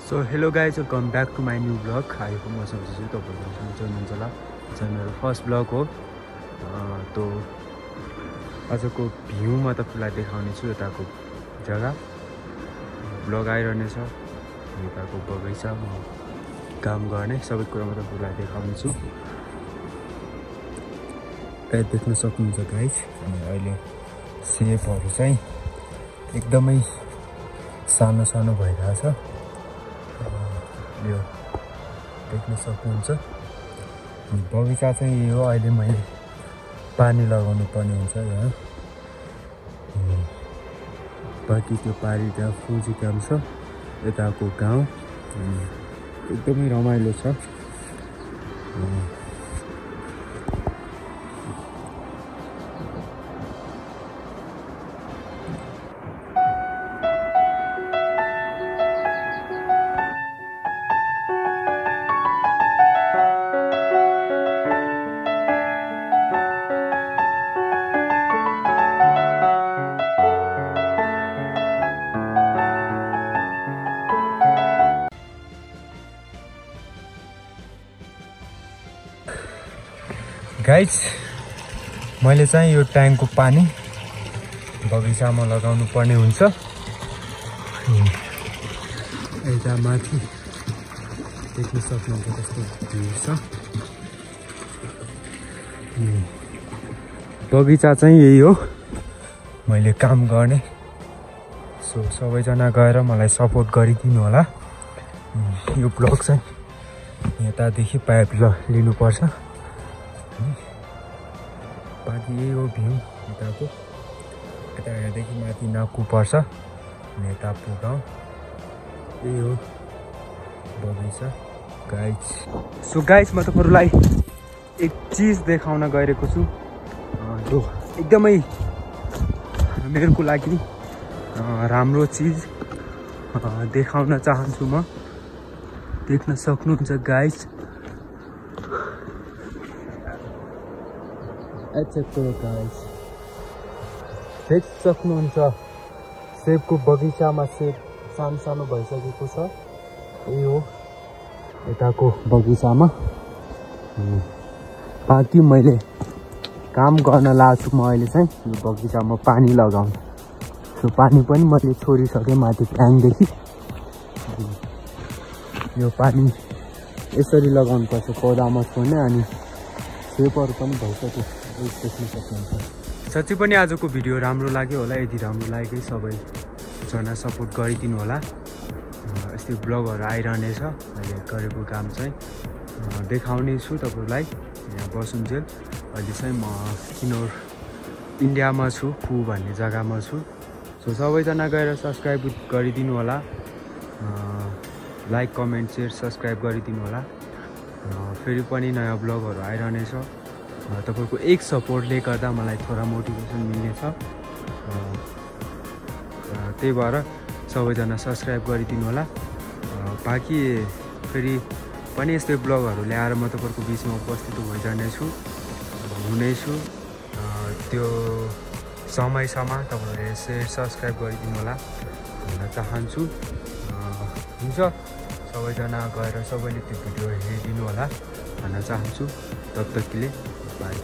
So hello guys, welcome back to my new vlog. I hope म सबैजना तपाईहरु सन्चै हुनुहुन्छ होला। चाहिँ मेरो फर्स्ट भ्लग हो। तो आजको भ्यू म तपाईलाई देखाउने छु यताको जग्गा। भ्लग आइरहने छ। यताको बगैँचा म काम गर्ने सबै कुरा म तपाईलाई देखाउने छु। त्यही देख्न सक्नुहुन्छ गाइस। अनि अहिले सेपहरु चाहिँ एकदमै सानो सानो भइरहेछ। यो देख्न सक्नुहुन्छ। बगैँचा चाहिँ यही हो। अहिले मैले पानी लगाउनु पर्ने हुन्छ यहाँ। बाकी त्यो पारी त्यहाँ फुजी काम छ। यताको गाउँ एकदमै रमाइलो छ। गाइस मैले चाहिँ यो ट्याङ्कको पानी बगैँचामा लगाउनु पर्ने हुन्छ। यता माथि देख्न सक्नुहुन्छ कस्तो भ्यू छ। बगैँचा चाहिँ यही हो मैले काम गर्ने। सो सबैजना गएर मलाई सपोर्ट गरिदिनु होला। यो ब्लग चाहिँ यतादेखि पाइप लिनुपर्छ। बाकी यही हो भ्यू यताको। यता हेर्देखि माथि नाकु पर्छ। यता पुगाउँ यही हो बगैँचा गाइस। सो गाइस म तपाईहरुलाई एक चीज देखाउन गइरहेको छु। जो एकदमै मेरो लागि राम्रो चीज देखाउन चाहन्छु म। देख्न सक्नुहुन्छ गाइस। गाइस देख सक्नुहुन्छ सेबको बगैँचामा सेब सानो सानो भइसकेको छ। यही हो यताको बगैँचामा। बाँकी मैले काम गर्न लाग्छु म अहिले चाहिँ यो बगैँचामा पानी लगाउँ। सो पानी पनि मैले छोडिसकेँ माथि ट्याङ्कदेखि। यो पानी यसरी लगाउनुपर्छ पौधामा छोड्ने। अनि सेपहरू पनि भइसक्यो देख्न सक्नुहुन्छ। साँच्चै पनि आजको भिडियो राम्रो लाग्यो होला। यदि राम्रो लाग्यो सबैजना सपोर्ट गरिदिनु होला। यस्तै ब्लगहरू आइरहनेछ। अहिले गरेको काम चाहिँ देखाउने छु तपाईहरुलाई। यहाँ बसुन्जेल अहिले चाहिँ म किनौर इन्डियामा छु। फु भन्ने जग्गामा छु। सो सबैजना गएर सब्स्क्राइब गरिदिनु होला। लाइक कमेन्ट शेयर सब्स्क्राइब गरिदिनु होला। फेरि पनि नयाँ ब्लगहरू आइरहनेछ। तपाईको एक सपोर्टले गर्दा मलाई थोडा मोटिभेसन मिल्नेछ। त्यही भएर सबैजना सब्स्क्राइब गरिदिनु होला। बाँकी फेरि पनि यस्तै ब्लगहरू ल्याएर म तपाईहरुको बिचमा उपस्थित भइजानेछु हुनेछु। त्यो समयसम्म तपाईहरुले शेयर सब्स्क्राइब गरिदिनु होला भन्न चाहन्छु। हुन्छ सबैजना गएर सबैले त्यो भिडियो हेरिदिनु होला भन्न चाहन्छु। तब तकले बाई।